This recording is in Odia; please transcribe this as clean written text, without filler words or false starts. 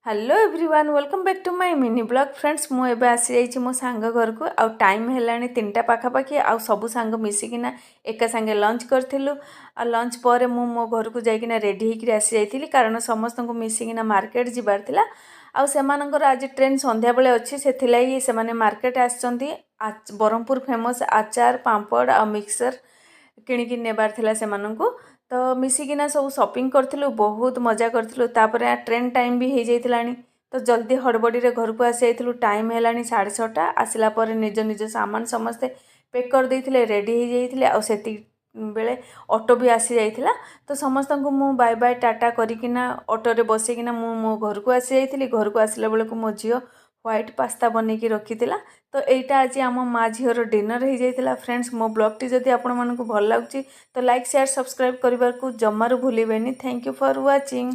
Hello everyone, welcome back to my mini vlog. Friends, ମୁଁ ଏବେ ଆସିଯାଇଛି ମୋ ସାଙ୍ଗ ଘରକୁ ଆଉ ଟାଇମ୍ ହେଲାଣି 3ଟା ପାଖାପାଖି। ଆଉ ସବୁ ସାଙ୍ଗ ମିଶିକିନା ଏକା ସାଙ୍ଗେ ଲଞ୍ଚ କରିଥିଲୁ। ଆଉ ଲଞ୍ଚ ପରେ ମୁଁ ମୋ ଘରକୁ ଯାଇକିନା ରେଡ଼ି ହେଇକିରି ଆସିଯାଇଥିଲି, କାରଣ ସମସ୍ତଙ୍କୁ ମିଶିକିନା ମାର୍କେଟ ଯିବାର ଥିଲା। ଆଉ ସେମାନଙ୍କର ଆଜି ଟ୍ରେନ୍ ସନ୍ଧ୍ୟାବେଳେ ଅଛି, ସେଥିଲାଗି ସେମାନେ ମାର୍କେଟ ଆସିଛନ୍ତି। ବ୍ରହ୍ମପୁର ଫେମସ୍ ଆଚାର, ପାମ୍ପଡ଼ ଆଉ ମିକ୍ସଚର୍ କିଣିକି ନେବାର ଥିଲା ସେମାନଙ୍କୁ। ତ ମିଶିକିନା ସବୁ ସପିଂ କରିଥିଲୁ, ବହୁତ ମଜା କରିଥିଲୁ। ତାପରେ ଟ୍ରେନ୍ ଟାଇମ୍ ବି ହେଇଯାଇଥିଲାଣି, ତ ଜଲ୍ଦି ହଡ଼ବଡ଼ିରେ ଘରକୁ ଆସିଯାଇଥିଲୁ। ଟାଇମ୍ ହେଲାଣି 6:30। ଆସିଲା ପରେ ନିଜ ନିଜ ସାମାନ ସମସ୍ତେ ପ୍ୟାକ୍ କରିଦେଇଥିଲେ, ରେଡ଼ି ହେଇଯାଇଥିଲେ ଆଉ ସେତିକି ବେଳେ ଅଟୋ ବି ଆସିଯାଇଥିଲା। ତ ସମସ୍ତଙ୍କୁ ମୁଁ ବାଏ ବାଏ ଟାଟା କରିକିନା ଅଟୋରେ ବସିକିନା ମୁଁ ମୋ ଘରକୁ ଆସିଯାଇଥିଲି। ଘରକୁ ଆସିଲା ବେଳକୁ ମୋ ଝିଅ ହ୍ୱାଇଟ୍ ପାସ୍ତା ବନେଇକି ରଖିଥିଲା। ତ ଏଇଟା ଆଜି ଆମ ମା ଝିଅର ଡିନର୍ ହେଇଯାଇଥିଲା। ଫ୍ରେଣ୍ଡସ୍, ମୋ ବ୍ଲଗ୍ଟି ଯଦି ଆପଣମାନଙ୍କୁ ଭଲ ଲାଗୁଛି, ତ ଲାଇକ୍, ସେୟାର, ସବସ୍କ୍ରାଇବ୍ କରିବାକୁ ଜମାରୁ ଭୁଲିବେନି। Thank you for watching.